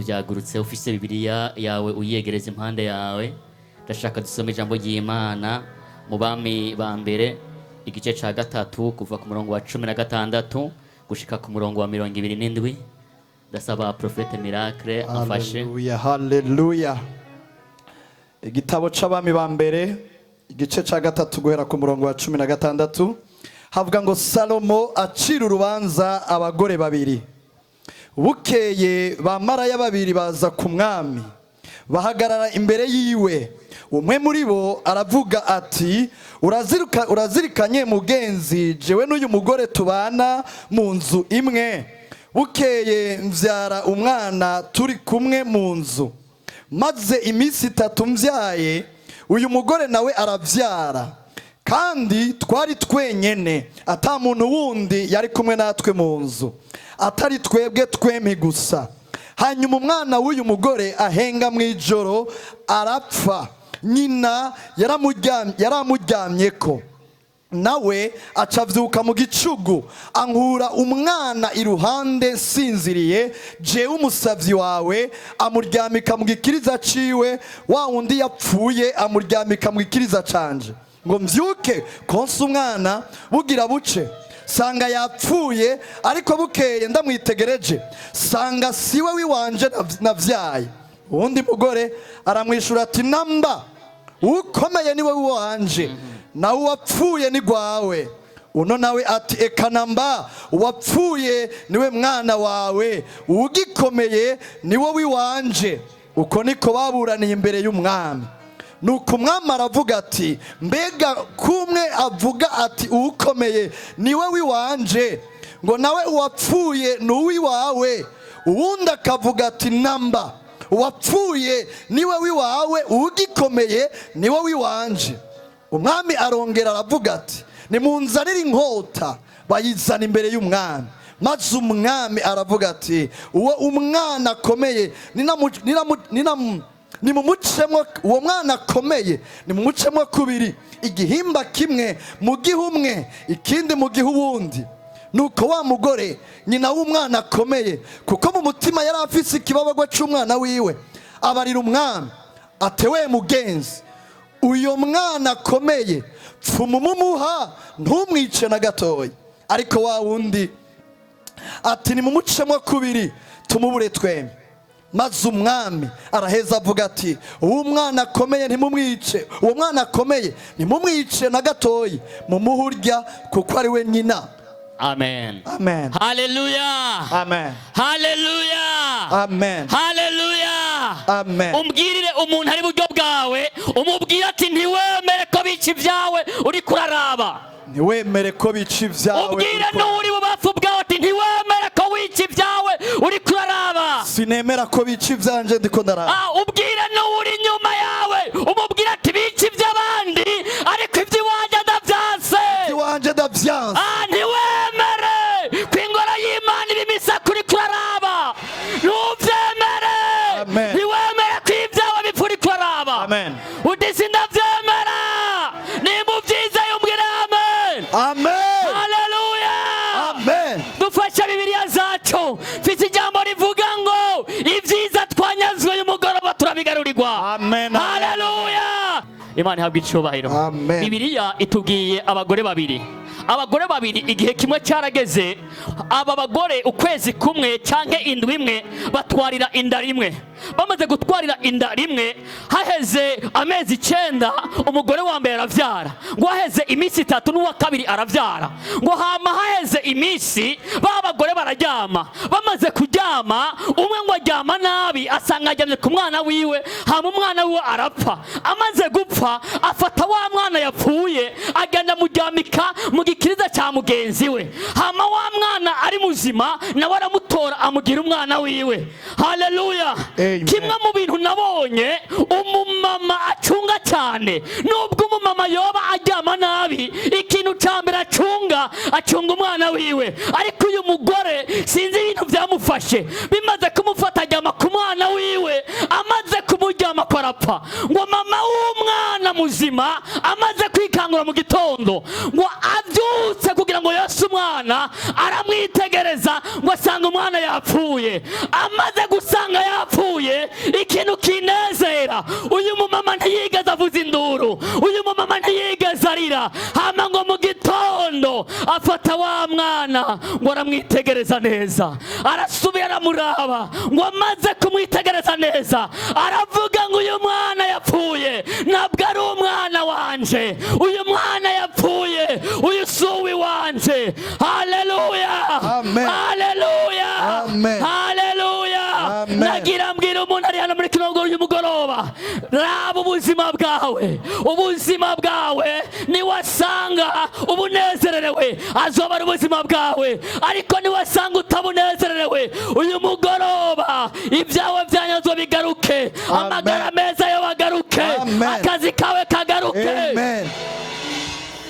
Byagurutse. Ufise Bibiliya yawe uyegereza impande yawe. Ndashaka dusome ijambo ry'Imana mu Bami ba Mbere, igice ca gatatu, kuva ku murongo wa 16 gushika ku murongo wa 27. Ndasaba Prophète Miracle amfashe. Haleluya, haleluya! Igitabo c'Abami ba Mbere, igice ca gatatu, guhera ku murongo wa 16, havuga ngo: Salomo acira urubanza abagore babiri. Bukeye ba maraya babiri baza ku mwami, bahagarara imbere yiwe. Umwe muri bo aravuga ati: Urazirikanye mugenzi, jewe n'uyu mugore tubana mu nzu imwe. Bukeye mbyara umwana turi kumwe mu nzu. Maze iminsi 3 mbyaye, uyu mugore nawe arabyara, kandi twari twenyene, ata muntu wundi yari kumwe natwe mu nzu atari twebwe twembi gusa. Hanyuma umwana w'uyu mugore ahenga mu ijoro arapfa. Nyina yaramuryamye ko, nawe acavyuka mu gicugu, ankura umwana iruhande nsinziriye, jewe umusavyi wawe, amuryamika mu gikiriza ciwe. Wa wundi yapfuye amuryamika mu gikiriza canje. Ngo mvyuke konsa umwana, bugira buce sanga yapfuye. Ariko bukeye ndamwitegereje, sanga siwe wiwanje navyaye. Uwundi mugore aramwishura ati: Namba ukomeye niwe wanje, nawe uwapfuye ni gwawe. Uno nawe ati: Eka namba, uwapfuye niwe mwana wawe, ugikomeye niwe wiwanje. Uko niko baburaniye imbere y'umwami. Nuko umwami aravuga ati: Mbega kumwe avuga ati: Uwukomeye niwe wiwanje, ngo nawe uwapfuye ni uwiwawe, uwundi akavuga ati: Namba, uwapfuye niwe wiwawe, uwugikomeye niwe wiwanje. Umwami arongera aravuga ati: Nimunzanire inkota. Bayizana imbere y'umwami. Maze umwami aravuga ati: Uwo umwana akomeye nimumucemo, uwo mwana akomeye nimumucemo kubiri, igihimba kimwe mu gihe umwe, ikindi mu gihe uwundi. Nuko wa mugore, nyina w'umwana akomeye, kuko mu mutima yari afise ikibabagwa c'umwana wiwe, abarira umwami ati: We mugenzi, uyo mwana akomeye pfuma umumuha, ntumwice na gatoya. Ariko wa wundi ati: Nimumucemo kubiri, tumubure twembi. Maze umwami araheza avuga ati: Uwo mwana akomeye ntimumwice, uwo mwana akomeye ntimumwice na gatoyi, mumuhe urya, kuko ari we nyina. Amen. Amen. Haleluya. Amen. Haleluya. Amen. Haleluya. Amen. Umbwirire umuntu ari buryo bwawe, umubwire ati: Ntiwemere ko bica ibyawe uri kuraraba. Ntiwemere ko bica ibyawe. Ubwire n'uri bubafu bwawe ati: Ntiwemere ko wica ibyawe uri kuraraba. Sinemera ko bica ibyanje ndiko ndaraba. Ah, ubwire n'uri inyuma yawe, umubwire ati: Bica iby'abandi, ariko iby'iwanjye ndabyanse. Iwanje ndavyanse. Ah, ntiwemere ko ingoro y'Imana iba imisaku uri kuraraba, ntubyemere. Amen. Ntiwemere ko ibyawe bipfa uri kuraraba. Amen. Uti: Sindabyemera. Nimba ubyizeye umbwire amen. Amen. Haleluya. Amen. Dufashe Bibiliya zacu. Mfite ijambo rivuga ngo ibyiza twanyazwe y'umugoroba turabigarurirwa. Amen. Haleluya, Imana ihabwa icubahiro. Amen. Bibiliya itubwiye abagore babiri. Abagore babiri, igihe kimwe cyarageze, aba bagore ukwezi kumwe cyangwa indwi imwe batwarira inda rimwe. Bamaze gutwarira inda rimwe, haheze amezi 9 umugore wa mbere arabyara, ngo haheze iminsi 3 n'uwa kabiri arabyara. Ngo hama haheze iminsi, ba bagore bararyama. Bamaze kuryama, umwe ngo aryama nabi, asanga aryamye ku mwana wiwe, hama umwana wiwe arapfa. Amaze gupfa, afata wa mwana yapfuye, agenda amuryamika mu gikiriza cya mugenzi we. Hama wa mwana ari muzima nawe aramutora, amugira umwana wiwe. Haleluya. Amen. Kimwe mu bintu nabonye umumama acunga cyane, nubwo umumama yoba aryama nabi, ikintu cya mbere acunga, acunga umwana wiwe. Ariko uyu mugore sinzi ibintu byamufashe, bimaze kumufata aryama ku mwana wiwe, amaze. Aramuryama ko arapfa. Ngo mama w'umwana muzima amaze kwikangura mu gitondo, ngo abyutse kugira ngo yose umwana, aramwitegereza, ngo asanga umwana yapfuye. Amaze gusanga yapfuye, ikintu kinezera, uyu mumama ntiyigeze avuza induru, uyu mumama ntiyigeze arira. Hama ngo mu gitondo afata wa mwana, ngo aramwitegereza neza, arasubira aramuraba. Ngo amaze kumwitegereza neza, aravuga ngo: "Uyu mwana yapfuye ntabwo ari umwana wanje. Uyu mwana yapfuye, uyu si uw'iwanje." Haleluya! Amen. Haleluya! Amen. Haleluya! Amen. Nagira mbwira umuntu ari hano muri kino uyu mugoroba: raba ubuzima bwawe. Ubuzima bwawe niwasanga ubunezererewe, azoba ari ubuzima bwawe, ariko niwasanga utabunezererewe, uyu mugoroba ibyawe byanyazwe bigaruke. Amen. Amagara meza yo bagaruke. Amen. Akazi kawe kagaruke. Amen.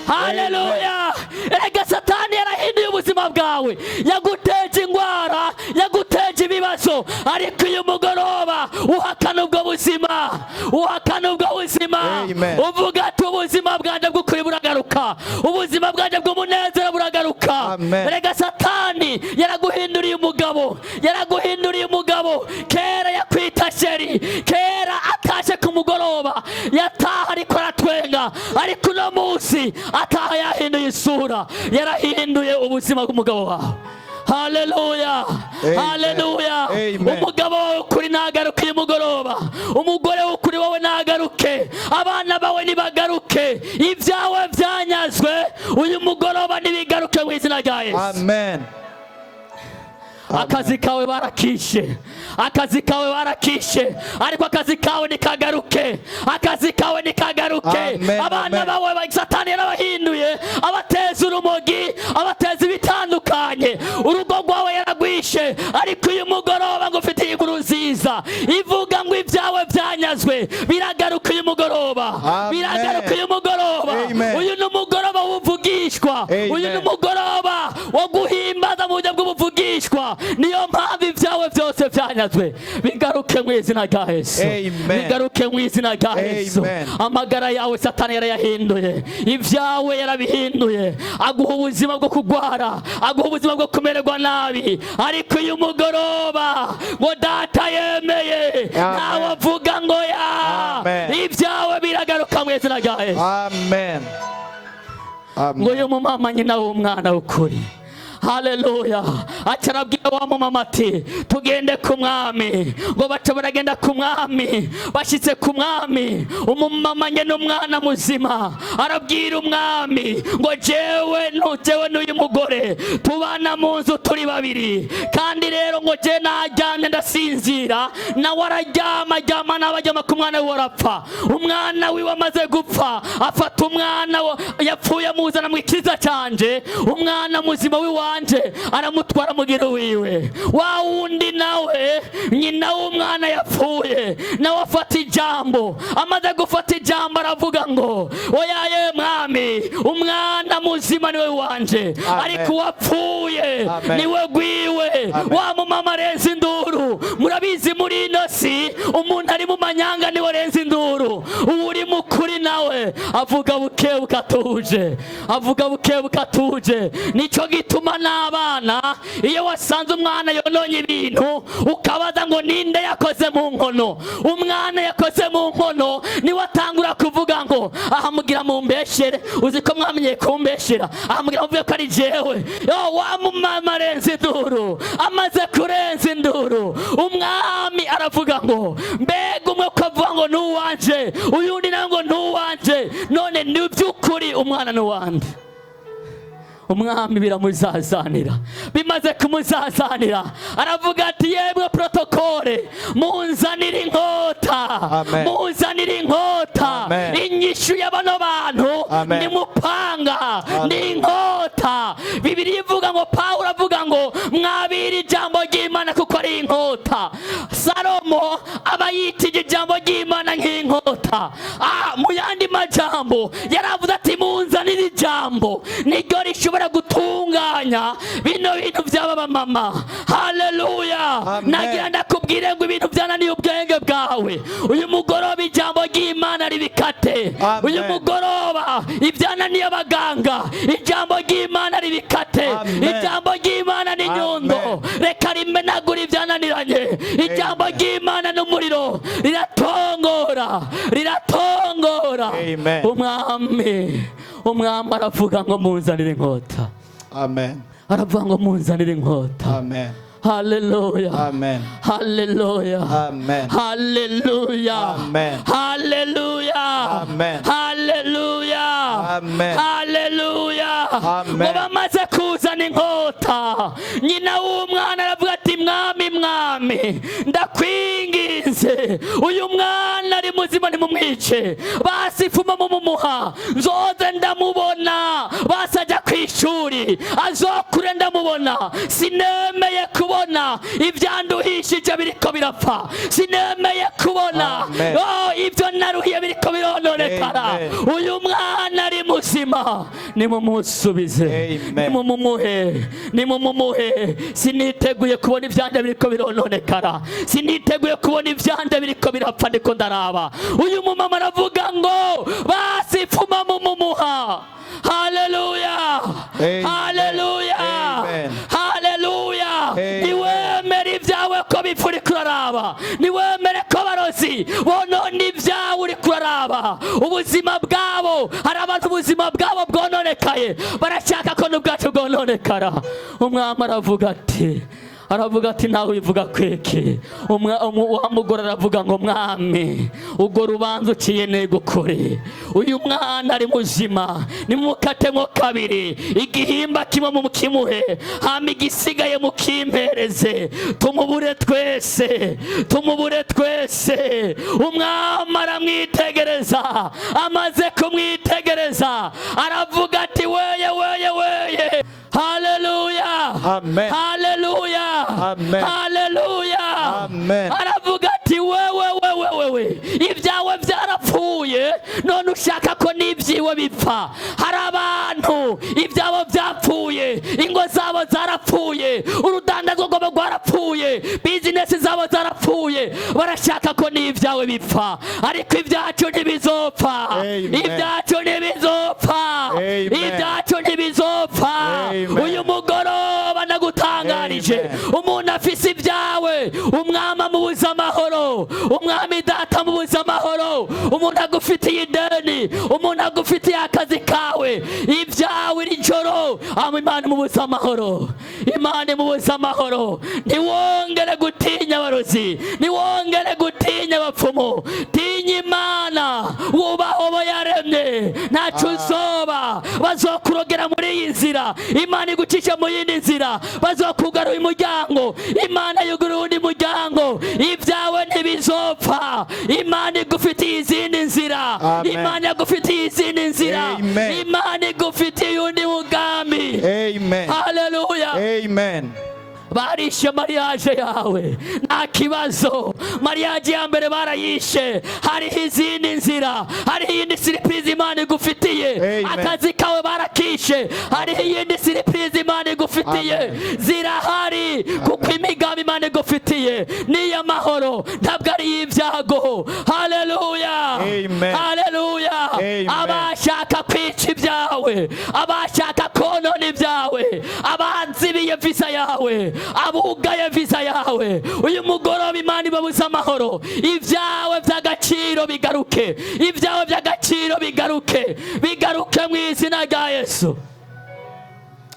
Haleluya! Erega Satani yarahinduye ubuzima bwawe, yaguteje indwara, yaguteje ibibazo, ariko uyu mugoroba uhakana ubwo buzima, uhakana ubwo buzima. Amen. Uvuga ati: "Ubuzima bwanjye bw'ukuri buragaruka, ubuzima bwanjye bw'umunezero buragaruka." Amen. Erega Satani yaraguhinduriye umugabo, yaraguhinduriye umugabo. Kera yakwita chéri, kera atashe ku mugoroba yataha ariko aratwenga, ariko uno munsi ataha yahinduye isura, yarahinduye ubuzima bw'umugabo wawe. Haleluya! Amen. Haleluya! Amen. Umugabo wawe ukuri nagaruke uyu mugoroba, umugore w'ukuri wowe nagaruke, abana bawe nibagaruke. Ibyawe byanyazwe uyu mugoroba nibigaruke mu izina rya Yesu. Amen. Akazi kawe barakishe, akazi kawe barakishe, ariko akazi kawe nikagaruke, akazi kawe nikagaruke. Amen, Abana amen. bawe Satani yarabahinduye, abateza urumogi, abateza ibitandukanye. Urugo rwawe yaragwishe, ariko uyu mugoroba ngo ufite inkuru nziza ivuga ngo ibyawe byanyazwe biragaruka uyu mugoroba. Amen. Biragaruka uyu mugoroba. Amen. Uyu ni umugoroba w'ubuvugishwa. Amen. Uyu ni umugoroba wo guhimbaza mu buryo bw'ubuvugishwa. Niyo mpamvu ibyawe byose byanyazwe bigaruke mu izina rya Yesu. Amen. Bigaruke mu izina rya Yesu. Amen. Amagara yawe Satani yarayahinduye, ibyawe yarabihinduye, aguha ubuzima bwo kurwara, aguha ubuzima bwo kumererwa nabi, ariko uyu mugoroba ngo Data yemeye. Amen. Ntawe avuga ngo ya Amen. ibyawe biragaruka mu izina rya Yesu. Amen. Ngo Amen. uyu mumama nyina w'umwana w'ukuri, haleluya, aca arabwira wa mumama ati: "Tugende ku mwami." Ngo baca baragenda ku mwami. Bashyitse ku mwami, umumama nyine umwana muzima arabwira umwami ngo: "Jewe jewe n'uyu mugore tubana mu nzu turi babiri, kandi rero ngo je naryamye ndasinzira, nawe araryama, aryama nawe, aryama ku mwana wiwe arapfa. Umwana wiwe amaze gupfa, afata umwana yapfuye amuzana mu kiza canje, umwana muzima w'iwanje aramutwara mugira wiwe." Wa wundi nawe nyina w'umwana yapfuye nawe afata ijambo. Amaze gufata ijambo aravuga ngo: "Oyaye mwami, umwana muzima niwe wanje, Amen. ariko uwapfuye Amen. niwe gwiwe." Amen. Wa mumama arenza induru. Murabizi, muri ino si umuntu ari mu manyanga niwe arenza induru. Uri mukuri nawe avuga buke bukatuje, avuga buke bukatuje. Nicyo gituma n'abana, iyo wasanze umwana yononye ibintu, ukabaza ngo: "Ninde yakoze mu nkono?" Umwana yakoze mu nkono niwe atangura kuvuga ngo: "Aha mugira mumbeshere, uzi ko mwamenye kumbeshera, aha mugira muvuge ko ari jewe." Yo, wa mumama arenze induru. Amaze kurenza induru, umwami aravuga ngo: "Mbega umwe ko avuga ngo ni uwanje, uyundi nawe ngo ni uwanje, none ni by'ukuri umwana ni uwande?" Umwami biramuzazanira. Bimaze kumuzazanira, aravuga ati: "Yemwe protocole, munzanire inkota." Amen. Munzanire inkota. Amen. Inyishu ya bano bantu Amen. ni mupanga, ni inkota. Bibiliya ivuga ngo, Pawulo avuga ngo: "Mwabira ijambo ry'Imana kuko ari inkota." Salomo aba yitije ijambo ry'Imana nk'inkota. Inkota. Mu yandi majambo yaravuze ati: "Munzanire ijambo, niryo rishobora gutunganya bino bintu by'aba bamama." Haleluya! Amen. Nagira ndakubwire ngo ibintu byananiye ubwenge bwawe, uyu mugoroba ijambo ry'Imana ribikate. Amen. Uyu mugoroba ibyananiye abaganga, ijambo ry'Imana ribikate. Amen. Ijambo ry'Imana ni nyundo. Amen. Reka rimenagura ibyananiranye. Ijambo ry'Imana n'umuriro, riratongora, riratongora. Amen. Umwami aravuga ngo: "Munzanire inkota." Amen. Aravuga ngo: "Munzanire inkota." Amen. Haleluya! Amen. Haleluya! Amen. Haleluya! Amen. Haleluya! Amen. Haleluya! Amen. Haleluya! Amen. Ngo bamaze kuzana inkota, nyina w'umwana aravuga ati: "Mwami, mwami, ndakwinginze, uyu mwana ari muzima, nimumwice. Basi fuma mumumuha, nzoze ndamubona. Basi ajya ku ishuri, azokure ndamubona. Sinemeye kubona ibyanduhishije biriko birapfa. Sinemeye kubona Amen. oh, ibyo naruhiye biriko birononekara. Amen. Uyu mwana ari muzima, nimumusubize." Amen. Nimumumuhe, nimumumuhe. Siniteguye kubona ibyanjye biriko birononekara. Siniteguye kubona ibyanjye biriko birapfa ndiko ndaraba." Uyu mumama aravuga ngo: "Basi pfuma mumumuha." Haleluya! Amen. Haleluya! Amen. Haleluya! Amen. Niwemere ibyawe ko bipfa uriko uraraba. Niwemere ko abarozi bonona ibyawe uriko uraraba. Ubuzima bwabo, hari abantu ubuzima bwabo bwononekaye, barashaka ko n'ubwacu bwononekara. Umwami aravuga ati: "Nawe wivuga kweki?" Wa mugore aravuga ngo: "Mwami, urwo rubanza uciye negukore. Uyu mwana ari muzima, nimukatemo kabiri, igihimba kimwe mumukimuhe, hama igisigaye mukimpereze, tumubure twese, tumubure twese." Umwami aramwitegereza. Amaze kumwitegereza aravuga ati: "Weye, weye, weye!" Haleluya! Amen. Haleluya! Amen. Haleluya! Amen. Aravuga ati: "Wewe, wewe, wewe, ibyawe byarapfuye, none ushaka ko n'ibyiwe bipfa." Hari abantu ibyabo byapfuye, ingo zabo zarapfuye, urudandazwa rwabo rwarapfuye, bizinesi zabo zarapfuye, barashaka ko n'ibyawe bipfa. Ariko ibyacu ntibizopfa. Amen. Ibyacu ntibizopfa. Amen. Ibyacu ntibizopfa. Amen. Uyu mugoroba ndagutangarije, Amen. umuntu afise ibyawe, umwami amubuza amahoro, umwami data amubuza amahoro. Umuntu agufitiye ideni, umuntu agufitiye akazi kawe, ibyawe, iri joro ama Imana imubuza amahoro, Imana imubuza amahoro. Ntiwongere gutinya abarozi, ntiwongere gutinya abapfumu. Tinya Imana, wubaha abo yaremye, ntacyo uzoba. Bazokurogera muri iyi nzira, Imana igucisha mu yindi nzira. Bazokugarura umuryango, Imana yugurura uwundi muryango. Ibyawe ntibizopfa. Imana igufitiye izindi nzira. Amen. Imana yagufitiye izindi nzira. Amen. Imana igufitiye undi mugambi. Amen. Haleluya! Amen. Barishe mariage yawe, nta kibazo. Mariage ya mbere barayishe, hariho izindi nzira, hariho iyindi surprise Imana igufitiye. Amen. Akazi kawe barakishe, hariho iyindi surprise Imana igufitiye. Amen. Zirahari, kuko imigambi Imana igufitiye ni iy'amahoro, ntabwo ari iy'ibyago. Haleluya! Amen. Haleluya! Amen. Abashaka kwica ibyawe, abashaka konona ibyawe, abanzibiye visa yawe, abugaye visa yawe, uyu mugoroba Imana ibabuze amahoro. Ibyawe by'agaciro bigaruke, ibyawe by'agaciro bigaruke, bigaruke mu izina rya Yesu.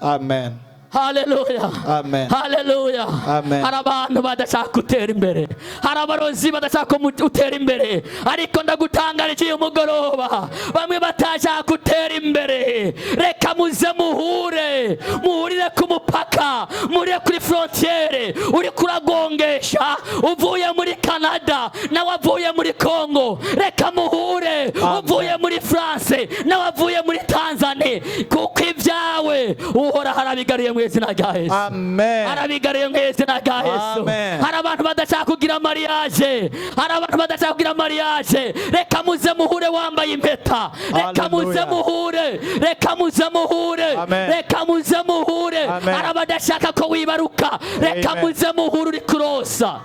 Amen. Haleluya! Amen. Haleluya! Amen. Hari abantu badashaka gutera imbere, hari abarozi badashaka ko utera imbere, ariko ndagutangarije uyu mugoroba, bamwe batashaka gutera imbere, reka muze muhure, muhurire ku mupaka, muhurire kuri frontière. Uri kuragongesha uvuye muri Canada, nawe avuye muri Congo, reka muhure. Amen. Uvuye muri France, nawe avuye muri Tanzania, kuko ibyawe Twanyazwe, Uhoraho arabigaruye mu izina rya Yesu. Amen. Arabigaruye mu izina rya Yesu. Amen. Hari abantu badashaka kugira mariage, hari abantu badashaka kugira mariage. Reka muze muhure wambaye impeta, reka muze Hallelujah. muhure, reka muze muhure. Amen. Reka muze muhure. Amen. Hari abadashaka ko wibaruka, reka Amen. muze muhure uri kurosa.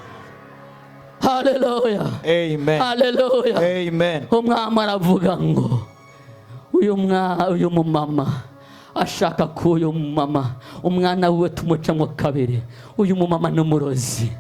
Haleluya. Amen. Haleluya. Amen. Umwami aravuga ngo uyu mumama ashaka ko uyu mumama umwana wiwe tumucamo kabiri. Uyu mumama ni umurozi,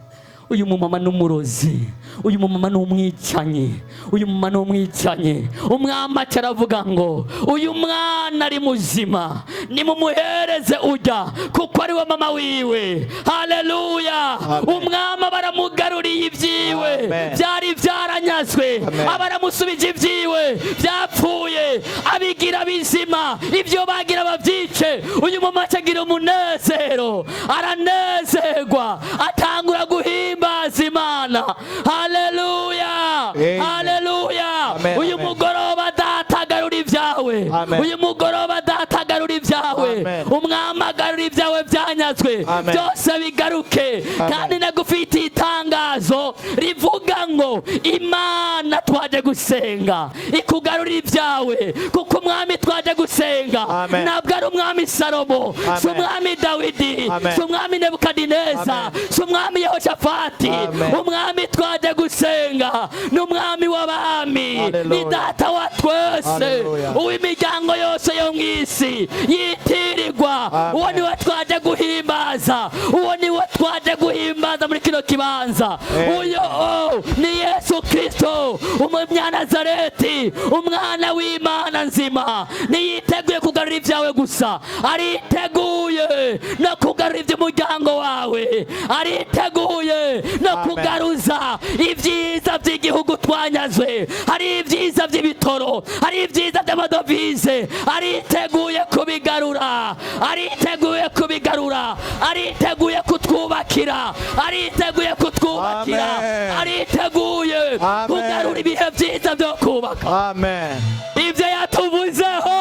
uyu mumama ni umurozi, uyu mumama ni umwicanyi, uyu mumama ni umwicanyi. Umwami aca aravuga ngo uyu mwana ari muzima, nimumuhereze ujya kuko ari we mama wiwe. Haleluya. Amen. Umwami baramugaruriye ibyiwe Amen. byari byaranyazwe. Amen. Abaramusubije ibyiwe byapfuye, abigira bizima, ibyo bagira babyice. Uyu mama agira umunezero, aranezerwa, atangura guhimbaza Imana. Haleluya. Amen. Haleluya. Amen. Uyu Amen. mugoroba Data agarura ibyawe. Amen. Uyu mugoroba Data agarura ibyawe. Amen. Umwami agarura ibyawe byanyazwe. Amen. Byose bigaruke. Amen. Kandi nagufitiye itangazo rivuga ngo Imana twaje gusenga ikugarurira ibyawe, kuko umwami twaje gusenga Amen. ntabwo ari umwami Salomo, si Amen. umwami Dawidi, Amen. si umwami Nebukadineza, Amen. si umwami Yehoshafati. Amen. Umwami twaje gusenga ni umwami w'abami, ni Hallelujah. Data wa twese, Hallelujah. uw'imiryango yose yo mu isi yitirirwa. Amen. Uwo niwe twaje guhimbaza, uwo niwe twaje guhimbaza muri kino kibanza. Amen. Uyo, oh, ni Yesu Kristo Umunyanazareti, umwana w'Imana nzima. Ntiyiteguye kugarura ibyawe gusa, ariteguye no kugarura iby'umuryango wawe, ariteguye no Amen. kugaruza ibyiza by'igihugu twanyazwe. Hari ibyiza by'ibitoro, hari ibyiza by'amadovize, ariteguye kubigarura, ariteguye kubigarura, ariteguye kutwubakira, ariteguye kutwubakira. Amen. Ariteguye Amen. kugarura ibihe byiza byo kubaka. Amen. Ibyo yatuvuzeho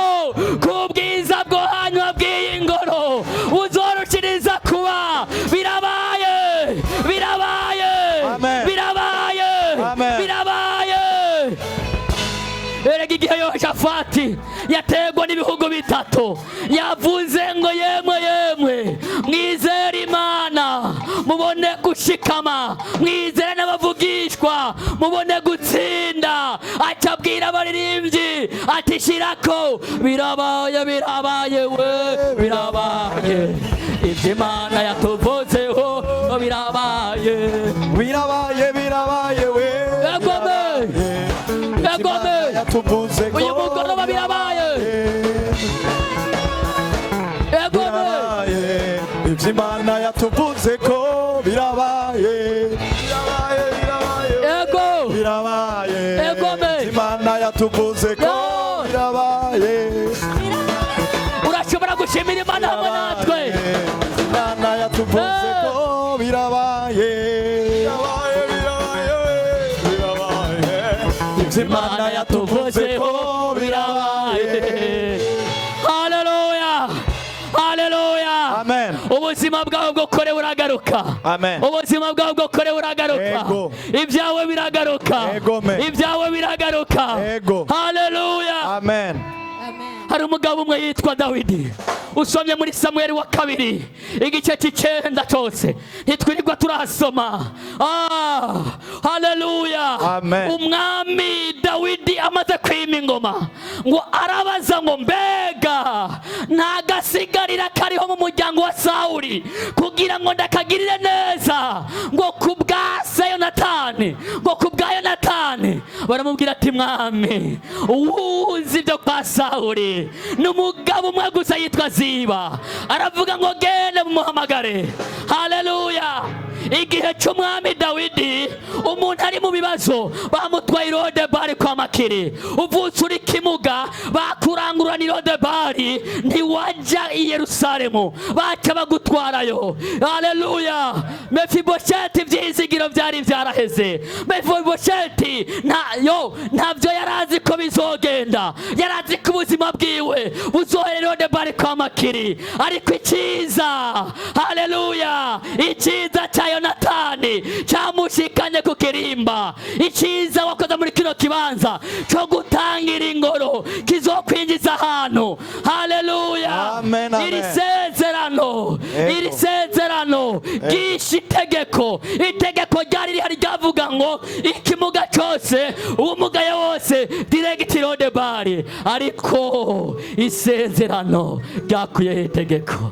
ku bwiza bwo hanyuma bw'iyi ngoro buzoroshiriza kuba, birabaye, birabaye. Amen. Birabaye. Amen. Birabaye. Erega igihe Yehoshafati yategwa n'ibihugu bitatu, yavuze ngo yemwe, yemwe, mwizere Imana mubone gushikama, mwizere n'abavugishwa mubone gutsinda. Acabwira abaririmbyi ati shirako birabaye, birabaye we, birabaye, ibyo Imana yatuvuzeho birabaye. Birabaye, birabaye we. Yagome. Yagome. Yatuvuze ko Uyu mugoroba birabaye. Yagome. Birabaye, ibyo Imana yatuvuze ko birabaye, birabaye, birabaye. Yego. Birabaye. Yegome. Ibyo Imana yatuvuze ko Yo. birabaye. Urashobora gushimira Imana hamwe natwe. Imana yatuvuze ko birabaye, birabaye, birabaye, birabaye, ibyo Imana yatuvuze ko birabaye. Haleluya, haleluya. Amen. Ubuzima bwawe bwo kore buragaruka. Amen. Ubuzima bwawe bwo kore buragaruka. Ego. Ibyawe biragaruka. Ego, me. Ibyawe biragaruka. Ego. Haleluya. Amen. Hari umugabo umwe yitwa Dawidi. Usomye muri Samweli wa kabiri igice cy'icenda cyose, ntitwirirwa turahasoma. Ah, haleluya. Amen. Umwami Dawidi amaze kwima ingoma, ngo arabaza ngo mbega nta gasigarira kariho mu muryango wa Sawuli kugira ngo ndakagirire neza, ngo ku bwa se Yonatani, ngo ku bwa Yonatani? Baramubwira ati mwami, uwuzi ibyo kwa Sawuli ni umugabo umwe gusa yitwa Ziba. Aravuga ngo gende mumuhamagare. Haleluya. Igihe cy'umwami Dawidi, umuntu ari mu bibazo bamutwaye i Lodebari kwa Makiri. Uvutse uri kimuga, bakurangurana i Lodebari, ntiwajya i Yerusalemu, baca bagutwarayo. Haleluya! Mefibosheti ibyizigiro byari byaraheze. Mefibosheti ntayo, ntabyo yari azi ko bizogenda. Yari azi ko ubuzima bwiwe buzohera i Lodebari kwa Makiri. Ariko icyiza, haleluya, icyiza cya Yonatani cyamushikanye ku kirimba. Icyiza wakoze muri kino kibanza cyo gutangira ingoro kizokwinjiza ahantu. Haleluya! Amen, amen. Iri sezerano, Yego. iri sezerano ryishe itegeko. Itegeko ryari rihari ryavuga ngo ikimuga cyose, uwumugaye wose, direct Lodebari. Ariko isezerano ryakuyeho itegeko.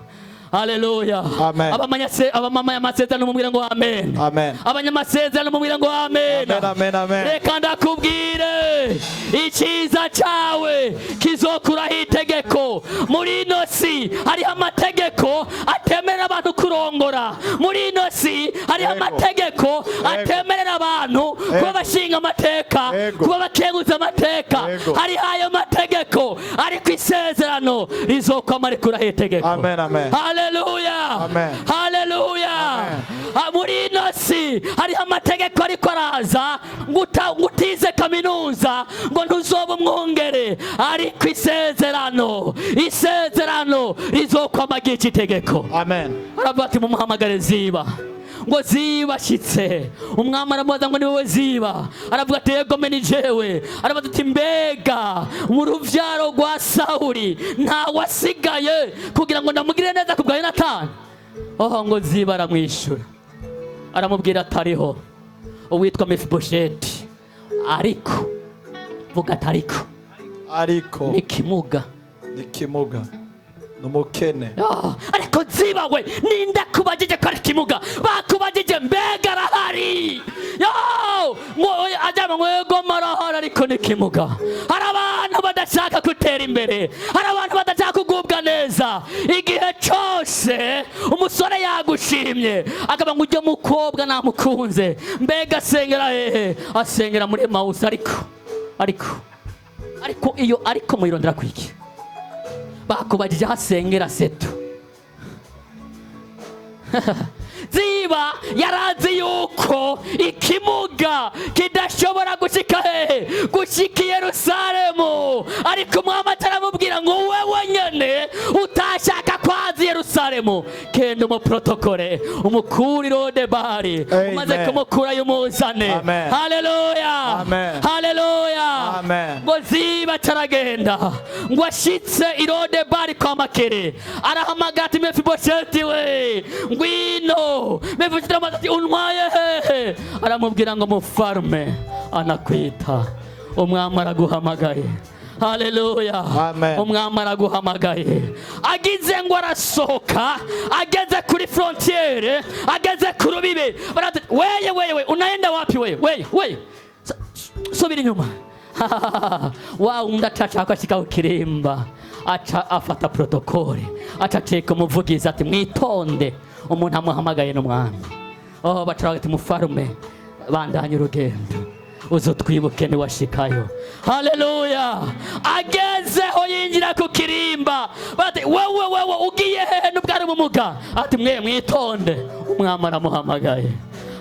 Haleluya! Amen. Abanyamasezerano mubwire ngo amen. Amen. Abanyamasezerano mubwire ngo amen. Amen, amen, amen. Reka ndakubwire, icyiza cyawe kizokuraho itegeko. Muri ino si hariho amategeko atemerera abantu kurongora. Muri ino si hariho Yego. amategeko atemerera abantu kuba bashinga amateka, kuba bakenguza amateka. Hariho ayo mategeko, ariko isezerano rizokwama rikuraho itegeko. Amen, amen. Haleluya! Amen. Haleluya! Amen. Ah, muri ino si hariho amategeko ariko araza ngo utize kaminuza ngo ntuzoba umwungere. Ariko isezerano rizokwama ry'ica itegeko. Amen. Aravuga ati: "Mumuhamagare Ziba." Ngo Ziba ashyitse, umwami aramubaza ngo: "Ni wowe Ziba?" Aravuga ati: "Yego me, ni jewe." Aravuga ati: "Mbega mu rubyaro rwa Sawuli nta wasigaye kugira ngo ndamugire neza ku bwa Yonatani?" Oh, ngo Ziba aramwishyura, aramubwira atariho uwitwa Mefibosheti, ariko, vuga ati: "Ariko." Ariko. Ni kimuga. Ni kimuga, ni umukene. Ah, ariko Ziba we, ninde kubajije ko ari kimuga? Bakubajije: "Mbega arahari?" Yo, ngo ajya ngo: "Yego, marahari, ariko ni kimuga." Hari abantu badashaka gutera imbere, hari abantu badashaka kugubwa neza. Igihe cyose umusore yagushimye, akaba ngo: "Ujye mukobwa namukunze." "Mbega asengera hehe?" "Asengera muri Emawusi." Ariko iyo ariko muyirondera kwiki? Bakubajije aho asengera setu. Ziba yarazi yuko ikimuga kidashobora gushika hehe? Gushika i Yerusalemu. Ariko umwami ataramubwira ngo: "Wewe nyene utashaka kwaza i Yerusalemu, kenda umuprotokole, umukure Lodebari." Amen. Umaze kumukurayo, umuzane. Amen. Haleluya! Amen. Haleluya! Amen. Ngo Ziba caragenda, ngo ashitse i Lodebari kwa Makere, arahamagara ati: "Mefibosheti we, ngwino." Mefibosheti aramubaza ati: "Untwaye hehe?" Aramubwira ngo: "Mufarume anakwita, umwami araguhamagaye." Haleluya! Amen. Umwami araguhamagaye. Agize ngo arasohoka, ageze kuri frontière, ageze ku rubibe, barati: "Weye, weye, we, unaenda wapi? Weye, weye, weye, subira inyuma." Wa wundi acashaka ashika ku kirimba, aca afata protocole, aca aceka umuvugizi ati: "Mwitonde, umuntu amuhamagaye n'umwami." Oh, baca ati: "Mufarume, bandanye urugendo, uzotwibuke niwashikayo." Haleluya! Agezeho yinjira ku kirimba, bati: "Wewe, wewe, ugiye hehe nubwo ari ubumuga?" Ati: "Mwe mwitonde, umwami aramuhamagaye."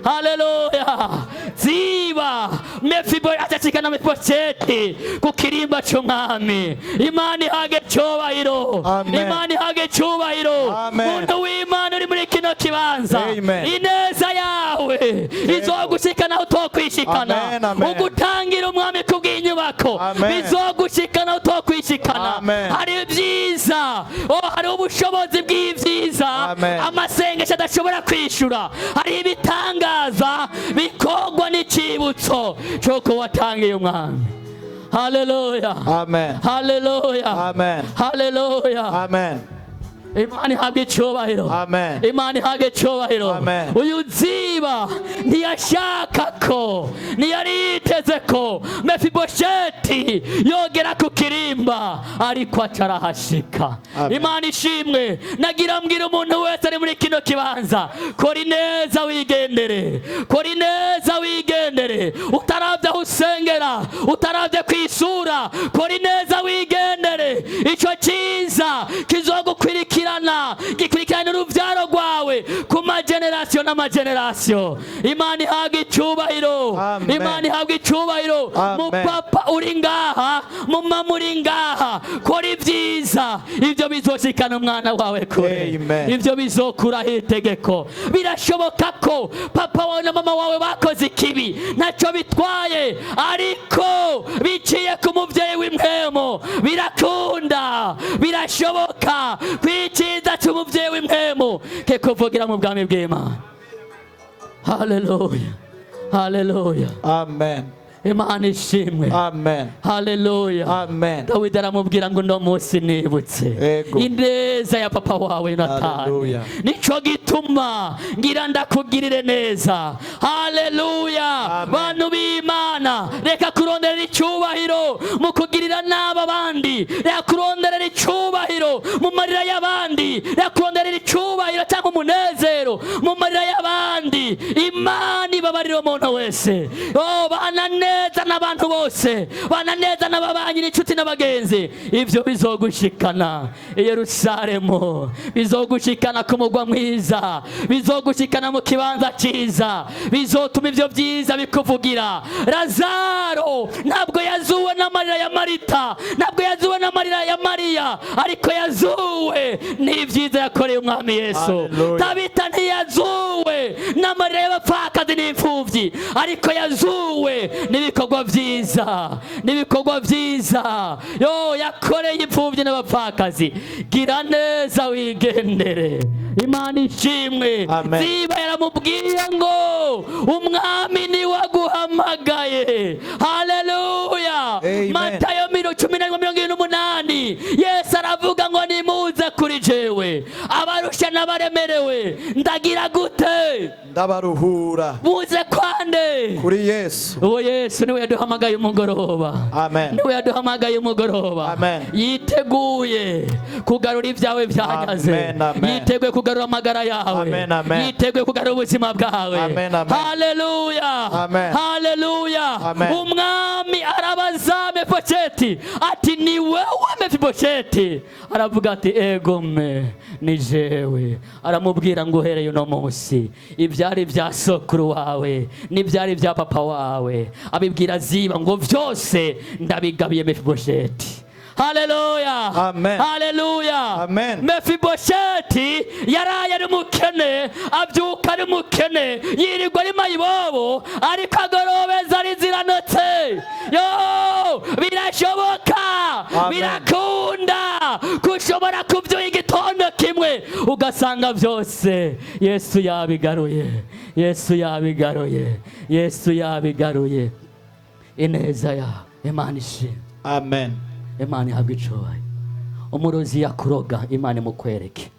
Haleluya! Ziba Mefibo acacika na Mefibosheti ku kirimba c'umwami. Imana ihage cyubahiro. Amen. Imana ihage cyubahiro. Amen. Muntu w'Imana uri muri kino kibanza, Amen. ineza yawe izogushikana aho utokwishikana. Amen, amen. Ugutangira umwami kubw'inyubako Amen. bizogushikana aho utokwishikana. Amen. Hari ibyiza, oh, hari ubushobozi bw'ibyiza Amen. amasengesho adashobora kwishura. Hari ibitangaza bikorwa n'icibutso cy'uko watangiye umwami. Haleluya! Amen. Haleluya! Amen. Haleluya! Amen. Imana ihabwe icyubahiro. Amen. Imana ihabwe icyubahiro. Amen. Uyu Ziba ntiyashaka ko, ntiyari yiteze ko Mefibosheti yogera ku kirimba, ariko acarahashika. Amen. Imana ishimwe. Nagira mbwira umuntu wese ari muri kino kibanza: kora ineza wigendere, kora ineza wigendere, utaravye aho usengera, utaravye ku isura, kora ineza wigendere. Ico cyiza kizogukwirikirana, gikurikirana uruvyaro rwawe ku magenerasiyo n'amagenerasiyo. Imana ihabwa icyubahiro. Amen. Imana ihabwa icyubahiro. Amen. Mupapa uri ngaha, mumama uri ngaha, kora ibyiza, ibyo bizoshikana umwana wawe kure. Amen. Ibyo bizokuraho itegeko. Birashoboka ko papa wawe na mama wawe bakoze ikibi, ntacyo bitwaye, ariko biciye ku mubyeyi w'impwemu birakunda, birashoboka ko icyiza cy'umubyeyi w'impwemu kikuvugira mu bwami bw'Imana. Haleluya, haleluya. Amen. Imana ishimwe. Amen. Haleluya. Amen. Dawidi aramubwira ngo: "Uno munsi nibutse Ego. ineza ya papa wawe Yonatani, Haleluya. nico gituma ngira ndakugirire neza." Haleluya. Amen. Bantu b'Imana, reka kuronderera icyubahiro mu kugirira nabi abandi, reka kuronderera icyubahiro mu marira y'abandi, reka kuronderera icyubahiro cyangwa umunezero mu marira y'abandi. Imana ibabarira umuntu wese. Oh, bana neza n'abantu bose, bana neza n'ababanyi n'inshuti n'abagenzi. Ibyo bizogushikana i Yerusalemu, bizogushikana ku mugwa mwiza, bizogushikana mu kibanza cyiza, bizotuma ibyo byiza bikuvugira. Lazaro ntabwo yazuwe n'amarira ya Marita, ntabwo yazuwe n'amarira ya Mariya, ariko yazuwe n'ibyiza yakoreye Umwami Yesu. Hallelujah. Tabita ntiyazuwe n'amarira y'abapfakazi n'imfubyi, ariko yazuwe n'ibikorwa byiza, n'ibikorwa byiza yo yakoreye imfubyi n'abapfakazi. Gira neza wigendere. Imana ishimwe. Amen. Ziba yaramubwiye ngo: "Umwami niwe aguhamagaye." Haleluya. Amen. Matayo 11:28, Yesu aravuga ngo: "Nimuze kuri jewe abarusha n'abaremerewe, ndagira gute?" Ndabaruhura. Muze kwande? Kuri Yesu. Uwo Yesu niwe yaduhamagaye umugoroba. Amen. Niwe yaduhamagaye umugoroba. Amen. Yiteguye kugarura ibyawe byanyaze. Amen, amen. Yiteguye kugarura amagara yawe. Amen, amen. Yiteguye kugarura ubuzima bwawe. Amen, amen. Haleluya. Amen. Haleluya. Amen. Umwami arabaza Mefibosheti ati: "Ni wewe Mefibosheti?" Aravuga ati: "Egome, ni jewe." Aramubwira ngo: "Uhereye uno munsi, ibyari bya sokuru wawe n'ibyari bya papa wawe," abibwira Ziba, ngo: "byose ndabigabiye Mefibosheti." Haleluya. Amen. Haleluya. Amen. Mefibosheti yaraye ari umukene, abyuka ari umukene, yirirwa ari mayibobo, ariko agorobeza ari ziranotse. Yo, birashoboka. Amen. Birakunda kushobora kubyuka igitondo kimwe ugasanga byose Yesu yabigaruye, Yesu yabigaruye, Yesu yabigaruye. Ineza ya Imana ishimwe. Amen. Imana ihabwa icubahiro. Umurozi yakuroga, Imana imukwereke.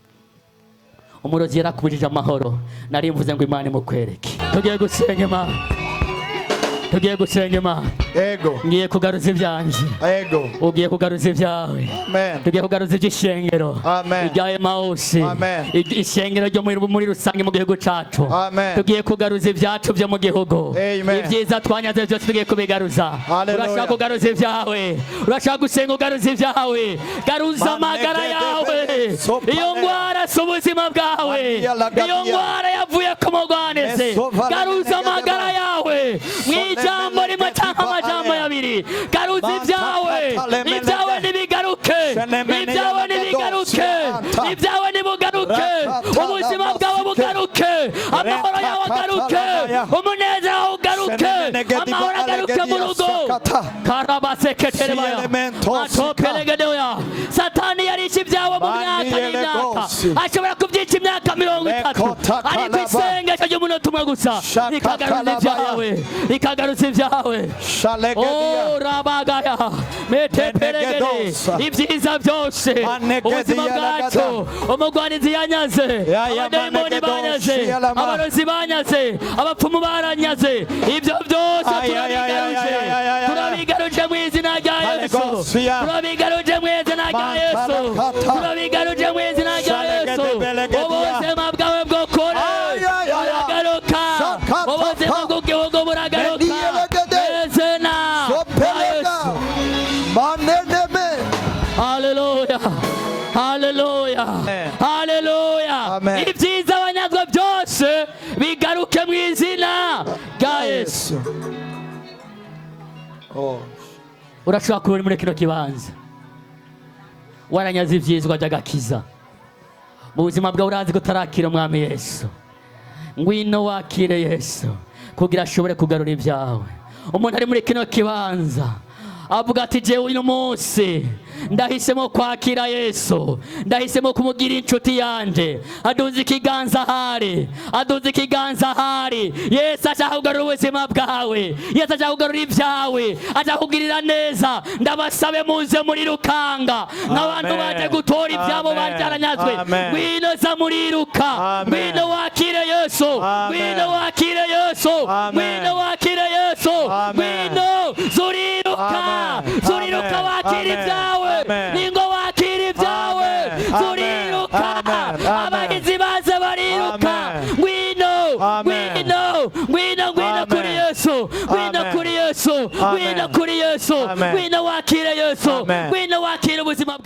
Umurozi yarakubujije amahoro, nari mvuze ngo Imana imukwereke. Tugiye gusenga Imana, tugiye gusenga Imana. Ego. Ngiye kugaruza ibyanje. Ego. Ugiye kugaruza ibyawe. Amen. Tugiye kugaruza iby'ishengero Amen. ibya Emawusi. Amen. Ishengero ryo muri rusange mu gihugu cacu. Amen. Tugiye kugaruza ibyacu byo mu gihugu. Amen. Ibyiza twanyaze byose tugiye kubigaruza. Hallelujah. Urashaka kugaruza ibyawe? Urashaka gusenga ugaruza ibyawe? Garuza amagara yawe. Iyo ngwara si ubuzima bwawe, iyo ngwara yavuye ku mugwanizi. Garuza amagara yawe mu ijambo rimwe cyangwa amajambo abiri. Garuza ibyawe, ibyawe nibigaruke, ibyawe nibigaruke, ibyawe nibugaruke, ubuzima bwawe bugaruke, amahoro yawe agaruke, umunezero wawe ugaruke, amahoro agaruke mu rugo. Karabaseketerebaya atopelegedeya. Satani yarishe ibyawe mu myaka n'imyaka, ashobora kubyica imyaka 30, ariko isengesho ry'umunota umwe gusa rikagaruza ibyawe, rikagaruza ibyawe. Shalegedia. Oh, rabagaya. Meteperegere. Menegedosa. Ibyiza byose, Manegedi ubuzima yalagada. bwacu, umugwanizi yanyaze, Ya, ya, abadayimoni manegedosi banyaze, yalama. abarozi banyaze, abapfumu baranyaze, ibyo byose Ay, ay, ay, ay, turabigaruje, ay, ay, ay, ay. turabigaruje mu izina rya Yesu. Alegosia. Turabigaruje mu izina rya Yesu. Mantalakata. Turabigaruje mu izina rya Yesu. Shalegedebelegedia. Ubuzima bwawe bwo kure Ay, ay, ay, ay. buragaruka. Shakatata. Ubuzima bw'igihugu buragaruka Mendiyelegede. mu izina rya Sopelega. Yesu. Maneneme. Haleluya, haleluya, Amen. haleluya. Amen. Ibyiza abanyazwa byose bigaruke mu izina rya Yesu. Oh. Urashobora kuba uri muri kino kibanza waranyaze ibyizwa by'agakiza mu buzima bwawe, urazi ko utarakira Umwami Yesu. Ngwino wakire Yesu kugira ashobore kugarura ibyawe. Umuntu ari muri kino kibanza avuga ati: "Jewe uyu munsi ndahisemo kwakira Yesu, ndahisemo kumugira inshuti yanje." Aduze ikiganza ahari, aduze ikiganza ahari. Yesu ashaka kugarura ubuzima bwawe, Yesu ashaka kugarura ibyawe, ashaka kugirira neza. Ndabasabe muze muri rukanga nk'abantu Amen. baje gutora ibyabo Amen. baryaranyazwe. Amen. Ngwino za muriruka. Amen. Ngwino wakire Yesu. Amen. Ngwino wakire Yesu. Amen. Ngwino wakire Yesu. Amen. Ngwino zuriruka. Amen. Zuriruka Amen. wakira Amen. ibyawe. Amen. Ningo wakira ibyawe. Amen. Zuriruka. Amen. Amen. Abagizi baze bariruka. Amen. Ngwino. Amen. Ngwino, ngwino, ngwino Amen. kuri Yesu. Ngwino Amen. kuri Yesu. Ngwino Amen. kuri Yesu. Amen. Ngwino wakire Yesu. Amen. Ngwino wakire ubuzima.